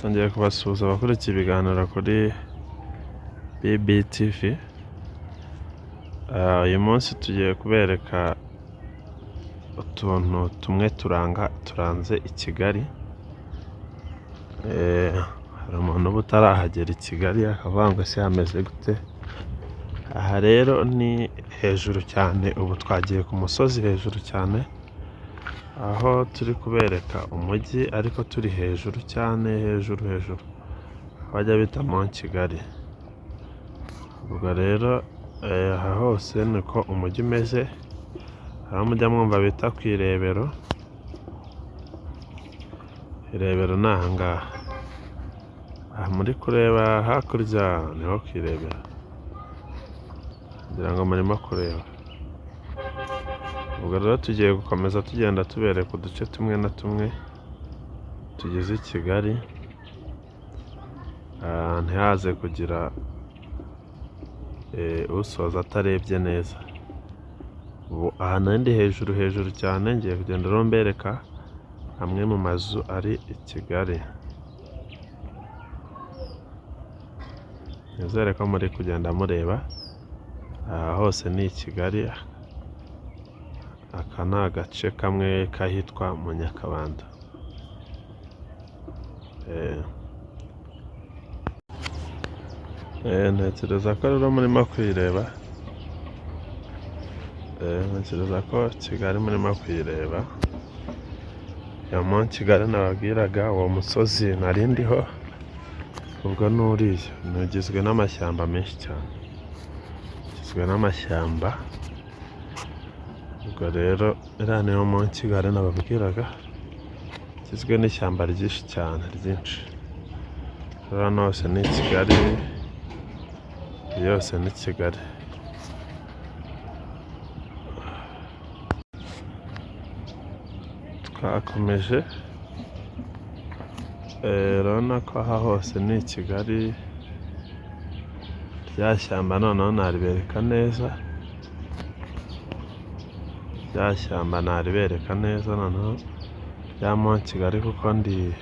Twongeye kubasuhuza abakurikiye ibiganiro kuri BBTV. Uyu munsi tugiye kubereka utuntu tumwe turanga turanze i Kigali. Hari umuntu uba utarahagera i Kigali akavuga ngo ese hameze gute? Aha rero ni hejuru cyane, ubu twagiye ku musozi hejuru cyane, aho turi kubereka umujyi ariko turi hejuru cyane, hejuru hejuru, bajya bita Mont Kigali. Ubwo rero aha hose niko umujyi umeze, aho mujya mwumva bita ku Irebero, Irebero ni aha ngaha. Aha muri kureba hakurya niho ku Irebero, ngira ngo murimo kureba. Ubwo rero tugiye gukomeza tugenda tubereka uduce tumwe na tumwe tugize i Kigali, ntihaze kugira usoza atarebye neza. Ubu aha nari ndi hejuru hejuru cyane, ngiye kugenda rero mbereka amwe mu mazu ari i Kigali. Nizere ko muri kugenda mureba, aha hose ni i Kigali, aka ni agace kamwe k'ahitwa mu Nyakabanda. Ntekereza ko rero murimo kuyireba, ntekereza ko Kigali murimo kuyireba, ya Mont Kigali nababwiraga, uwo musozi nari ndiho, ubwo ni uriya, ugizwe n'amashyamba menshi cyane, ugizwe n'amashyamba, ubwo rero iriya niyo Mont Kigali nababwiraga, igizwe n'ishyamba ryinshi cyane ryinshi. Hano hose ni i Kigali, yose ni Kigali. Twakomeje, urabona ko aha hose ni i Kigali, rya shyamba noneho naribereka neza, rya shyamba naribereka neza noneho rya Mont Kigali kuko ndi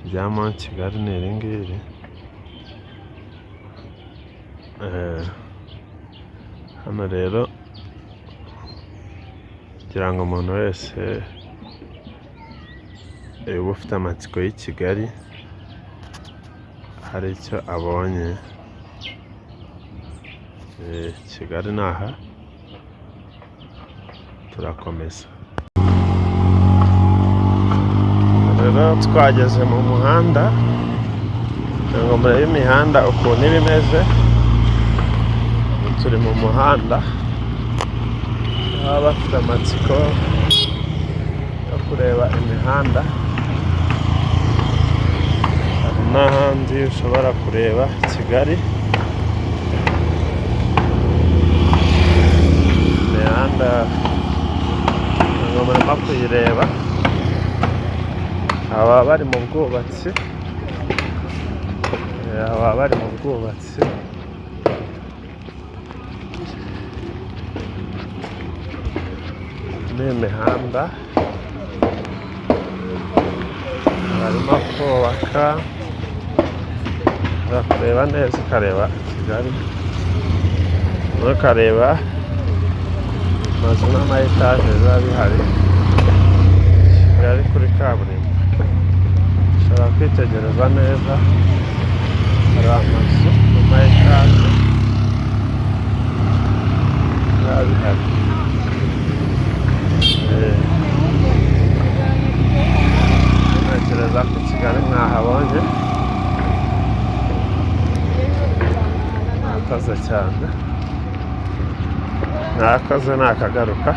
rya Mont Kigali ni iri ngiri. Hano rero kugira ngo umuntu wese uba ufite amatsiko y'i Kigali hari icyo abonye. Kigali ni aha, turakomeza. Rero twageze mu muhanda, kugira ngo murebe imihanda ukuntu iba imeze, ubu turi mu muhanda, baba bafite amatsiko yo kureba imihanda, hari n'ahandi ushobora kureba Kigali, imihanda ngo murimo kuyireba, aba bari mu bwubatsi, aba bari mu bwubatsi. Ni imihanda barimo kubaka, ushobora kureba neza ukareba Kigali, ukareba amazu n'ama etaje biba bihari, Kigali kuri kaburimbo, ushobora kwitegereza neza, hari amazu n'ama etaje biba bihari. Ntekereza ko Kigali mwahabonye, mwakoze cyane, mwakoze nakagaruka.